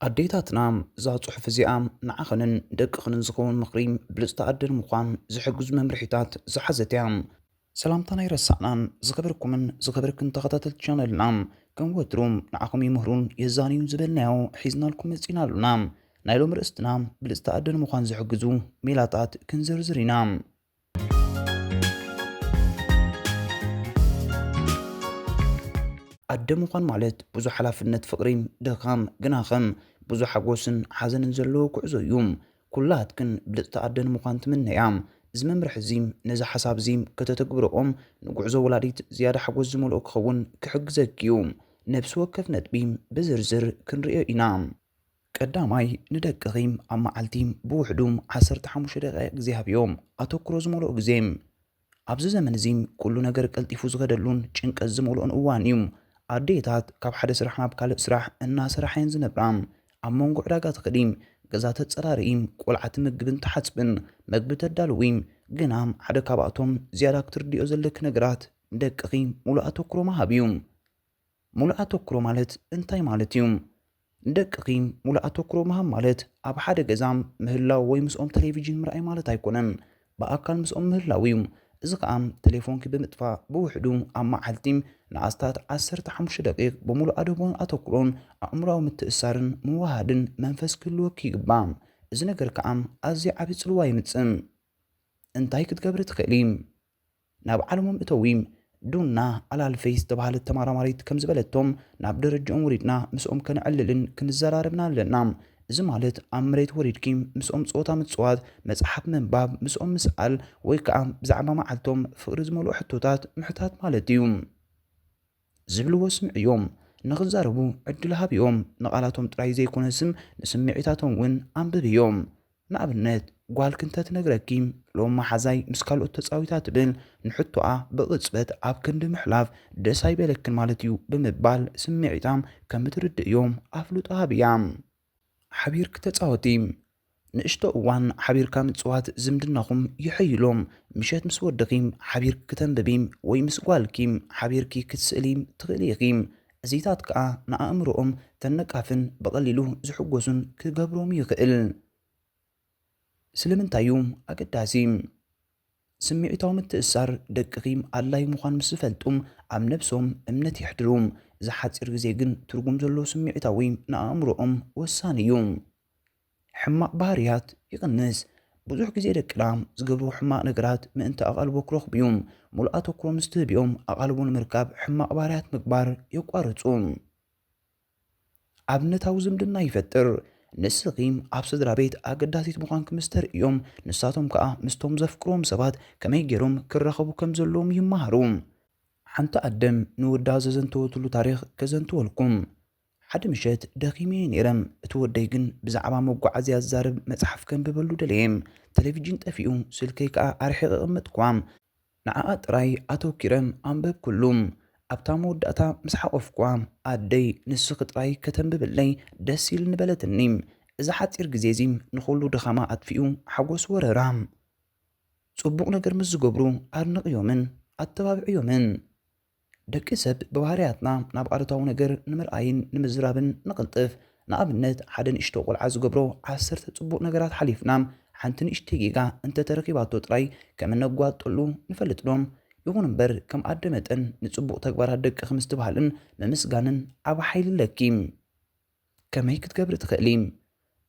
ኣዴታትና፣ እዛ ጽሑፍ እዚኣ ንዓኽንን ደቅኽንን ዝኸውን ምኽሪ፣ ብልጽቲ ኣደ ንምዃን ዝሕግዙ መምርሒታት ዝሓዘት እያ። ሰላምታና ኣይረሳዕናን። ዝኸበርኩምን ዝኸበርክን ተኸታተልቲ ቻነልና፣ ከም ወትሩ ንዓኹም ይምህሩን የዛንዩን ዝበልናዮ ሒዝናልኩም መጺና ኣሉና። ናይ ሎሚ ርእስትና ብልጽቲ ኣደ ንምዃን ዝሕግዙ ሜላታት ክንዝርዝር ኢና። ኣደ ምዃን ማለት ብዙሕ ሓላፍነት፣ ፍቕሪ፣ ድኻም፣ ግናኸም ብዙሕ ሓጎስን ሓዘንን ዘለዎ ጉዕዞ እዩ። ኩላትክን ብልጽቲ ኣደ ንምዃን ትምነያ። እዚ መምርሒ እዚ ነዚ ሓሳብ እዚ ከተተግብርኦም ንጉዕዞ ወላዲት ዝያዳ ሓጎስ ዝመልኦ ክኸውን ክሕግዘኪ እዩ። ነፍሲ ወከፍ ነጥቢ ብዝርዝር ክንርእዮ ኢና። ቀዳማይ፣ ንደቅኺ ኣብ መዓልቲ ብውሕዱ ዓሰርተ ሓሙሽተ ደቂቕ ግዜ ሃብዮም። ኣተኩሮ ዝመልኦ ግዜ። ኣብዚ ዘመን እዚ ኩሉ ነገር ቀልጢፉ ዝኸደሉን ጭንቀት ዝመልኦን እዋን እዩ። ኣዴታት ካብ ሓደ ስራሕ ናብ ካልእ ስራሕ እናሰራሓ እየን ዝነብራ። ኣብ መንጎ ዕዳጋ ትኸዲ፣ ገዛ ተጸራርኢ፣ ቆልዓ ትምግብን ትሓጽብን፣ መግቢ ተዳልዊ። ግና ሓደ ካብኣቶም ዝያዳ ክትርድዮ ዘለኪ ነገራት፣ ንደቅኺ ሙሉእ ኣተኩሮ ምሃብ እዩ። ሙሉእ ኣተኩሮ ማለት እንታይ ማለት እዩ? ንደቅኺ ሙሉእ ኣተኩሮ ምሃብ ማለት ኣብ ሓደ ገዛ ምህላው ወይ ምስኦም ቴሌቪዥን ምርኣይ ማለት ኣይኮነን። ብኣካል ምስኦም ምህላው እዩ። እዚ ከኣ ቴሌፎንኪ ብምጥፋእ ብውሕዱ ኣብ መዓልቲ ንኣስታት ዓሰርተ ሓሙሽተ ደቂቕ ብሙሉእ ኣደቦን ኣተኩሮን ኣእምሮኣዊ ምትእስሳርን ምውህሃድን መንፈስ ክህልወኪ ይግባእ። እዚ ነገር ከኣ ኣዝዩ ዓቢ ጽልዋ የምጽእ። እንታይ ክትገብሪ ትኽእሊ? ናብ ዓለሞም እተዊ። ዱና ኣላልፈይ ዝተባህለት ተመራማሪት ከም ዝበለቶም፣ ናብ ደረጃኦም ወሪድና ምስኦም ከነዕልልን ክንዘራረብን ኣለና። እዚ ማለት ኣብ መሬት ወሪድኪ ምስኦም ጸወታ ምጽዋት፣ መጽሓፍ ምንባብ፣ ምስኦም ምስኣል፣ ወይ ከኣ ብዛዕባ መዓልቶም ፍቕሪ ዝመልኦ ሕቶታት ምሕታት ማለት እዩ። ዝብልዎ ስምዕዮም። ንኽዛረቡ ዕድል ሃብዮም። ንቓላቶም ጥራይ ዘይኮነስም ንስምዒታቶም እውን ኣንብብዮም። ንኣብነት፣ ጓልኪ እንተትነግረኪ፣ "ሎም መሓዛይ ምስ ካልኦት ተጻዊታ" ትብል፣ ንሕቶኣ ብቕጽበት ኣብ ክንዲ ምሕላፍ፣ "ደስ ኣይበለክን ማለት እዩ" ብምባል ስምዒታ ከም እትርድእዮም ኣፍልጦ ሃብያ። ሓቢርኪ ተጻወቲ። ንእሽቶ እዋን ሓቢርካ ምጽዋት ዝምድናኹም የሐይሎ። ምሸት ምስ ወድኺ ሓቢርኪ ክተንብቢ ወይ ምስ ጓልኪ ሓቢርኪ ክትስእሊ ትኽእሊ ኢኺ። እዚታት ከኣ ንኣእምሮኦም ተነቃፍን ብቐሊሉ ዝሕጎሱን ክገብሮም ይኽእል። ስለምንታይ እዩ ኣገዳሲ? ስምዒታዊ ምትእስሳር። ደቅኺ ኣድላዪ ምዃን ምስ ዝፈልጡ፣ ኣብ ነብሶም እምነት የሕድሩ። እዚ ሓጺር ግዜ ግን ትርጉም ዘለዎ ስምዒታዊ ንኣእምሮኦም ወሳኒ እዩ። ሕማቕ ባህርያት ይቕንስ። ብዙሕ ግዜ ደቅና ዝገብርዎ ሕማቕ ነገራት ምእንቲ ኣቓልቦ ክረኽቡ እዩ። ሙሉእ ኣተኩሮ ምስ ትህብዮም፣ ኣቓልቦ ንምርካብ ሕማቕ ባህርያት ምግባር የቋርጹ። ኣብነታዊ ዝምድና ይፈጥር። ንስኺ ኣብ ስድራ ቤት ኣገዳሲት ምዃንኪ ምስ ተርእዮም፣ ንሳቶም ከኣ ምስቶም ዘፍቅርዎም ሰባት ከመይ ገይሮም ክራኸቡ ከም ዘለዎም ይመሃሩ። ሓንቲ ኣደ ንወዳ ዘዘንተወትሉ ታሪኽ ከዘንትወልኩም። ሓደ ምሸት ደኺመ እየ ነይረ። እቲ ወደይ ግን ብዛዕባ መጓዓዝያ ዝዛረብ መጽሓፍ ከንብበሉ ደለየ። ቴሌቪዥን ጠፊኡ፣ ስልከይ ከኣ ኣርሒቐ ኣቐመጥኩዋ። ንዓኣ ጥራይ ኣተኲረ ኣንበብኩሉ። ኣብታ መወዳእታ ምስ ሓቖፍኩዋ፣ "ኣደይ፣ ንስኺ ጥራይ ከተንብብለይ ደስ ኢልኒ" በለትኒ። እዚ ሓጺር ግዜ እዚ ንኹሉ ድኻማ ኣጥፊኡ ሓጎስ ወረራ። ጽቡቕ ነገር ምስ ዝገብሩ ኣድንቕዮምን ኣተባብዕዮምን። ደቂ ሰብ ብባህርያትና ናብ ኣሉታዊ ነገር ንምርኣይን ንምዝራብን ንቕልጥፍ። ንኣብነት፣ ሓደ ንእሽቶ ቆልዓ ዝገብሮ ዓሰርተ ጽቡቕ ነገራት ሓሊፍና፣ ሓንቲ ንእሽተይ ጌጋ እንተ ተረኺባቶ ጥራይ ከም እነጓጥጠሉ ንፈልጥ ዶ? ይኹን እምበር፣ ከም ኣደ መጠን ንጽቡቕ ተግባራት ደቅኺ ምስትብሃልን ምምስጋንን ዓቢ ሓይሊ ኣለኪ። ከመይ ክትገብሪ ትኽእሊ?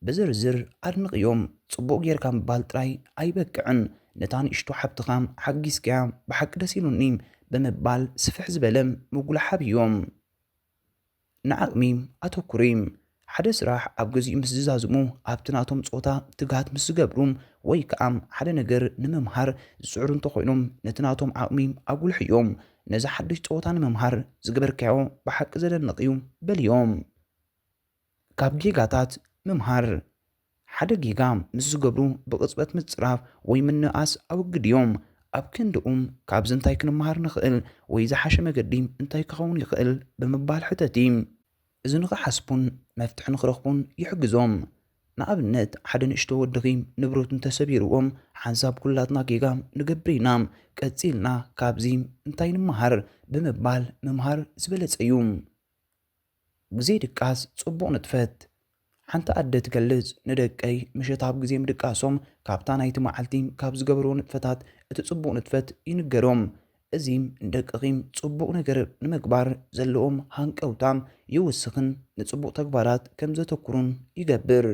ብዝርዝር ኣድንቕዮም። ጽቡቕ ጌርካ ምባል ጥራይ ኣይበቅዕን። ነታ ንእሽቶ ሓብትኻ ሓጊዝካያ ብሓቂ ደስ ኢሉኒ ብምባል ስፍሕ ዝበለ ምጉላሕ ሃብዮም። ንዓቕሚ ኣተኩሪ። ሓደ ስራሕ ኣብ ግዚኡ ምስ ዝዛዝሙ፣ ኣብቲ ናቶም ጾታ ትግሃት ምስ ዝገብሩ፣ ወይ ከኣ ሓደ ነገር ንምምሃር ዝጽዕሩ እንተኾይኖም፣ ነቲ ናቶም ዓቕሚ ኣጉልሕዮም። "ነዚ ሓድሽ ጸወታ ንምምሃር ዝገበርካዮ ብሓቂ ዘደንቕ እዩ" በልዮም። ካብ ጌጋታት ምምሃር። ሓደ ጌጋ ምስ ዝገብሩ ብቕጽበት ምጽራፍ ወይ ምንእኣስ ኣወግድዮም። ኣብ ክንድኡ፣ "ካብዚ እንታይ ክንመሃር ንኽእል?" ወይ "ዝሓሸ መገዲ እንታይ ክኸውን ይኽእል?" ብምባል ሕተቲ። እዚ ንኽሓስቡን መፍትሒ ንኽረኽቡን ይሕግዞም። ንኣብነት፣ ሓደ ንእሽቶ ወድኺ ንብረቱ እንተሰቢርዎም፣ "ሓንሳብ ኩላትና ጌጋ ንገብር ኢና፣ ቀጺልና ካብዚ እንታይ ንምሃር?" ብምባል ምምሃር ዝበለጸ እዩ። ግዜ ድቃስ ጽቡቕ ንጥፈት። ሓንቲ ኣደ ትገልጽ፣ "ንደቀይ ምሸት ኣብ ግዜ ምድቃሶም ካብታ ናይቲ መዓልቲ ካብ ዝገብርዎ ንጥፈታት እቲ ጽቡቕ ንጥፈት ይንገሮም። እዚ ንደቅኺ ጽቡቕ ነገር ንምግባር ዘለዎም ሃንቀውታ ይውስኽን ንጽቡቕ ተግባራት ከም ዘተኩሩን ይገብር።"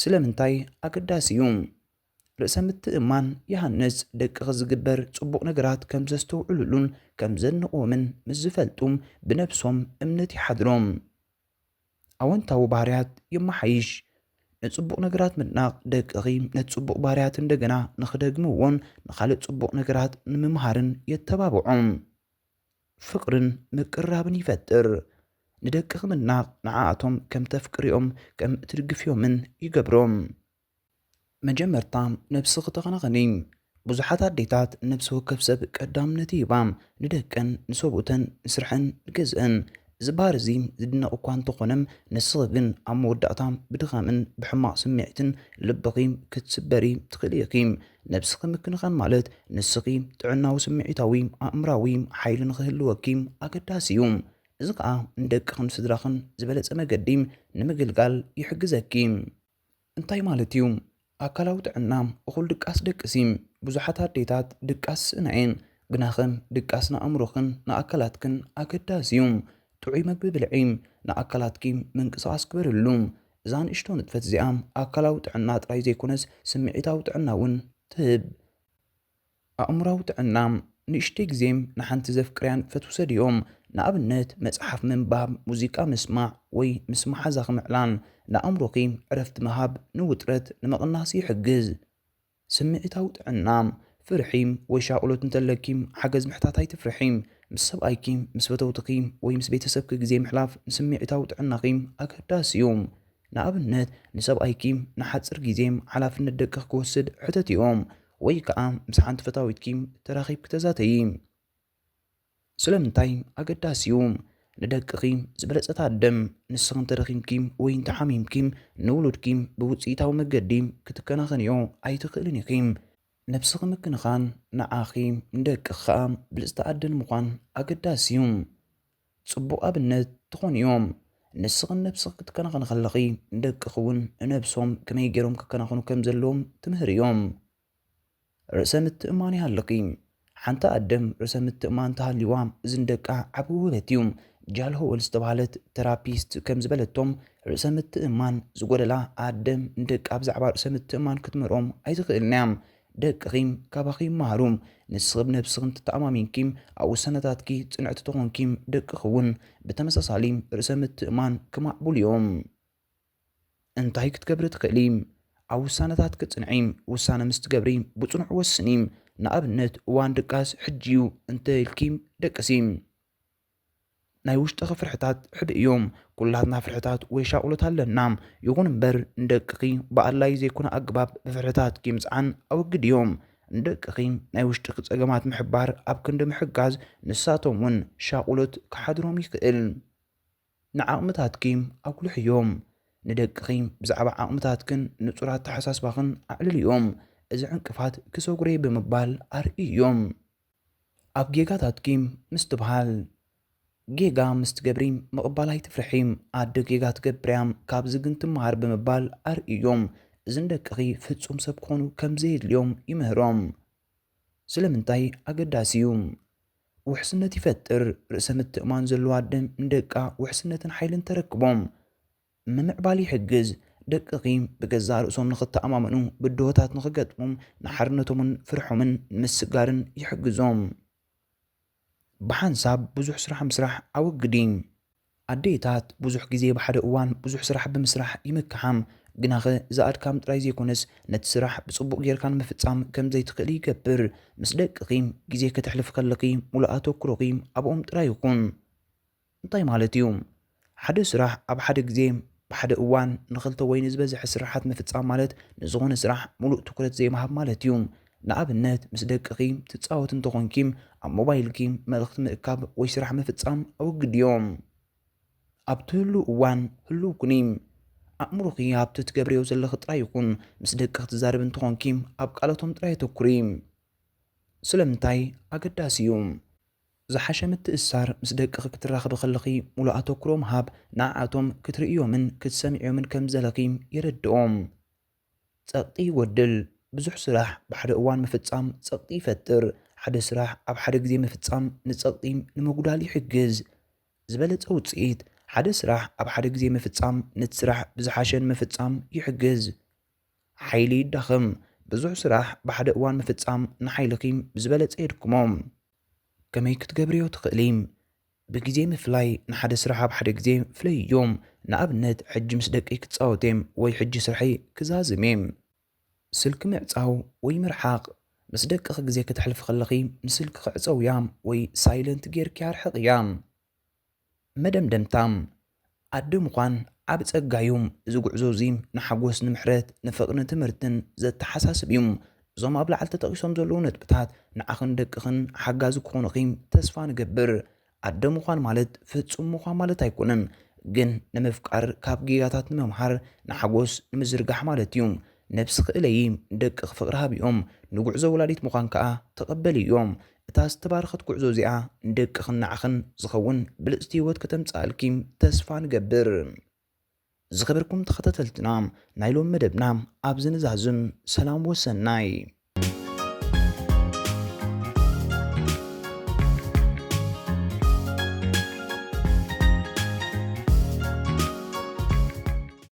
ስለምንታይ ኣገዳሲ እዩ? ርእሰ ምትእምማን ይሃንጽ። ደቅኺ ዝግበር ጽቡቕ ነገራት ከም ዘስተውዕሉሉን ከም ዘድንቕዎምን ምስ ዝፈልጡ፣ ብነብሶም እምነት ይሓድሮም። ኣወንታዊ ባህርያት የመሓይሽ። ንጽቡቕ ነገራት ምድናቕ ደቅኺ ነቲ ጽቡቕ ባህርያት እንደገና ንኽደግምዎን ንኻልእ ጽቡቕ ነገራት ንምምሃርን የተባብዖም። ፍቕርን ምቅርራብን ይፈጥር። ንደቅኺ ምድናቕ ንዓኣቶም ከም ተፍቅርዮም ከም ትድግፍዮምን ይገብሮም። መጀመርታ ነብስኺ ተኸናኸኒ። ብዙሓት ኣዴታት ነብሲ ወከፍ ሰብ ቀዳምነት ይህባ፣ ንደቀን፣ ንሰብኡተን፣ ንስርሐን፣ ንገዝአን። እዚ ባህሪ እዚ ዝድነቕ እኳ እንተኾነ፣ ንስኺ ግን ኣብ መወዳእታ ብድኻምን ብሕማቕ ስምዒትን ልብኺ ክትስበሪ ትኽእሊ ኢኺ። ነብስኺ ምክንኻን ማለት ንስኺ ጥዕናዊ፣ ስምዒታዊ፣ ኣእምራዊ ሓይሊ ንኽህልወኪ ኣገዳሲ እዩ። እዚ ኸኣ ንደቅኽን ስድራኽን ዝበለጸ መገዲ ንምግልጋል ይሕግዘኪ። እንታይ ማለት እዩ? ኣካላዊ ጥዕና፣ እኹል ድቃስ ደቅሲ። ብዙሓት ኣዴታት ድቃስ ስእና እየን፣ ግናኸ ድቃስ ንኣእምሮኽን ንኣካላትክን ኣገዳሲ እዩ። ጥዑይ መግቢ ብልዒ፣ ንኣካላትኪ ምንቅስቓስ ግበርሉ። እዛ ንእሽቶ ንጥፈት እዚኣ ኣካላዊ ጥዕና ጥራይ ዘይኮነስ ስምዒታዊ ጥዕና እውን ትህብ። ኣእምሮኣዊ ጥዕና፣ ንእሽተይ ግዜ ንሓንቲ ዘፍቅርያ ንጥፈት ውሰድዮ። ንኣብነት፣ መጽሓፍ ምንባብ፣ ሙዚቃ ምስማዕ፣ ወይ ምስ መሓዛኺ ምዕላል። ንኣእምሮኺ ዕረፍቲ ምሃብ ንውጥረት ንምቕናስ ይሕግዝ። ስምዒታዊ ጥዕና፣ ፍርሒ ወይ ሻቕሎት እንተለኪ፣ ሓገዝ ምሕታት ኣይትፍርሒ። ምስ ሰብኣይኪ፣ ምስ ፈተውትኺ ወይ ምስ ቤተሰብኪ ግዜ ምሕላፍ ንስምዒታዊ ጥዕናኺ ኣገዳሲ እዩ። ንኣብነት፣ ንሰብኣይኪ ንሓጺር ግዜ ሓላፍነት ደቅኺ ክወስድ ሕተትዮ፣ ወይ ከኣ ምስ ሓንቲ ፈታዊትኪ ተራኺብኪ ተዛተዪ። ስለምንታይ ኣገዳሲ እዩ? ንደቅኺ ዝበለጸት ኣደ፣ ንስኺ እንተደኺምኪ ወይ እንተሓሚምኪ፣ ንውሉድኪ ብውጽኢታዊ መገዲ ክትከናኸንዮ ኣይትኽእልን ኢኺ። ነብስኺ ምክንኻን ንዓኺ፣ ንደቅኺ ከኣ ብልጽቲ ኣደ ንምዃን ኣገዳሲ እዩ። ጽቡቕ ኣብነት ትኾንዮም። ንስኽን ነብስኺ ክትከናኸኒ ከለኺ፣ ንደቅኺ እውን ንነብሶም ከመይ ገይሮም ክከናኸኑ ከም ዘለዎም ትምህርዮም። ርእሰ ምትእምማን ይሃልኺ። ሓንቲ ኣደ ርእሰ ምትእምማን ተሃልይዋ፣ እዚ ንደቃ ዓቢ ውህበት እዩ። ጃል ሆወል ዝተባህለት ተራፒስት ከም ዝበለቶ፣ ርእሰ ምትእምማን ዝጎደላ ኣደ ንደቃ ብዛዕባ ርእሰ ምትእምማን ክትምህሮም ኣይትኽእልን እያ። ደቅኺ ካባኺ ይመሃሩ። ንስኺ ብነብስኺ እንተተኣማሚንኪ፣ ኣብ ውሳነታትኪ ጽንዕቲ ተኾንኪ፣ ደቅኺ እውን ብተመሳሳሊ ርእሰ ምትእምማን ክማዕብሉ እዮም። እንታይ ክትገብሪ ትኽእሊ? ኣብ ውሳነታትኪ ጽንዒ። ውሳነ ምስ ትገብሪ ብጽኑዕ ወስኒ። ንኣብነት፣ እዋን ድቃስ ሕጂ እዩ እንተ ኢልኪ ደቅሲ። ናይ ውሽጥኺ ፍርሕታት ሕብእዮም። ኩላትና ፍርሕታት ወይ ሻቕሎት ኣለና። ይኹን እምበር፣ ንደቅኺ ብኣድላዪ ዘይኮነ ኣገባብ ብፍርሕታትኪ ምጽዓን ኣወግድዮም። ንደቅኺ ናይ ውሽጥኺ ጸገማት ምሕባር ኣብ ክንዲ ምሕጋዝ፣ ንሳቶም እውን ሻቕሎት ክሓድሮም ይኽእል። ንዓቕምታትኪ ኣጉልሕዮም። ንደቅኺ ብዛዕባ ዓቕምታትክን ንጹር ኣተሓሳስባኽን ኣዕልልዮም። እዚ ዕንቅፋት ክሰጉረይ ብምባል ኣርእዮም። ኣብ ጌጋታትኪ ምስትብሃል። ጌጋ ምስ ትገብሪ ምቕባል ኣይትፍርሒ። ኣደ ጌጋ ትገብር እያ፣ ካብዚ ግን ትመሃር ብምባል ኣርእዮም። እዚ ንደቅኺ ፍጹም ሰብ ክኾኑ ከም ዘየድልዮም ይምህሮም። ስለምንታይ ኣገዳሲ እዩ? ውሕስነት ይፈጥር። ርእሰ ምትእማን ዘለዋ ኣደ ንደቃ ውሕስነትን ሓይልን ተረክቦም። ምምዕባል ይሕግዝ። ደቅኺ ብገዛእ ርእሶም ንኽተኣማመኑ፣ ብድሆታት ንኽገጥሞም፣ ንሓርነቶምን ፍርሖምን ንምስግጋርን ይሕግዞም። ብሓንሳብ ብዙሕ ስራሕ ምስራሕ ኣወግዲ። ኣዴታት ብዙሕ ግዜ ብሓደ እዋን ብዙሕ ስራሕ ብምስራሕ ይምክሓ። ግናኸ እዚ ኣድካሚ ጥራይ ዘይኮነስ፣ ነቲ ስራሕ ብጽቡቕ ጌርካ ንምፍጻም ከም ዘይትኽእሊ ይገብር። ምስ ደቅኺ ግዜ ከተሕልፊ ከለኺ፣ ሙሉእ ኣተኩሮኺ ኣብኦም ጥራይ ይኹን። እንታይ ማለት እዩ? ሓደ ስራሕ ኣብ ሓደ ግዜ ብሓደ እዋን ንኽልተ ወይ ንዝበዝሐ ስራሓት ምፍጻም ማለት ንዝኾነ ስራሕ ሙሉእ ትኹረት ዘይምሃብ ማለት እዩ። ንኣብነት፣ ምስ ደቅኺ ትጻወቲ እንተኾንኪ፣ ኣብ ሞባይልኪ መልእኽቲ ምእካብ ወይ ስራሕ ምፍጻም ኣወግድዮ። ኣብ ትህሉ እዋን ህሉው ኩኒ። ኣእምሮኺ ኣብቲ ትገብርዮ ዘለኺ ጥራይ ይኹን። ምስ ደቅኺ ትዛረቢ እንተኾንኪ፣ ኣብ ቃላቶም ጥራይ ኣተኩሪ። ስለምንታይ ኣገዳሲ እዩ? ዝሓሸ ምትእስሳር ምስ ደቅኺ ክትራኸቢ ከለኺ ሙሉእ ኣተኩሮ ምሃብ ንዓኣቶም ክትርእዮምን ክትሰምዕዮምን ከም ዘለኺ የረድኦም። ጸቕጢ ይጎድል። ብዙሕ ስራሕ ብሓደ እዋን ምፍጻም ጸቕጢ ይፈጥር። ሓደ ስራሕ ኣብ ሓደ ግዜ ምፍጻም ንጸቕጢ ንምጉዳል ይሕግዝ። ዝበለጸ ውጽኢት፣ ሓደ ስራሕ ኣብ ሓደ ግዜ ምፍጻም ነቲ ስራሕ ብዝሓሸ ንምፍጻም ይሕግዝ። ሓይሊ ይዳኸም። ብዙሕ ስራሕ ብሓደ እዋን ምፍጻም ንሓይልኺ ብዝበለጸ የድክሞ። ከመይ ክትገብርዮ ትኽእሊ? ብግዜ ምፍላይ፣ ንሓደ ስራሕ ኣብ ሓደ ግዜ ፍለይዮ። ንኣብነት፣ ሕጂ ምስ ደቂ ክጻወት እየ ወይ ሕጂ ስርሐይ ክዛዝም እየ። ስልኪ ምዕጻው ወይ ምርሓቕ፣ ምስ ደቅኺ ግዜ ከተሕልፊ ከለኺ ንስልኪ ክዕጸውያ ወይ ሳይለንት ጌርኪ ኣርሕቕያ። መደምደምታ፣ ኣደ ምዃን ዓቢ ጸጋ እዩ። እዚ ጉዕዞ እዚ ንሓጎስ፣ ንምሕረት፣ ንፍቕርን ትምህርትን ዘተሓሳስብ እዩ። እዞም ኣብ ላዕሊ ተጠቒሶም ዘለዉ ነጥብታት ንዓኽን ደቅኽን ሓጋዚ ክኾኑኺ ተስፋ ንገብር። ኣደ ምዃን ማለት ፍጹም ምዃን ማለት ኣይኮነን፣ ግን ንምፍቃር፣ ካብ ጌጋታት ንምምሃር፣ ንሓጎስ ንምዝርጋሕ ማለት እዩ። ነብስኺ እለዪ፣ ንደቅኺ ፍቕሪ ሃብዮም፣ ንጉዕዞ ወላዲት ምዃን ከኣ ተቐበልዮም። እታ ዝተባረኸት ጉዕዞ እዚኣ ንደቅኽን ንዓኽን ዝኸውን ብልጽቲ ህይወት ከተምጽኣልኪ ተስፋ ንገብር። ዝኸበርኩም ተኸታተልትና፣ ናይ ሎሚ መደብና ኣብዚ ንዛዝም። ሰላም ወሰናይ።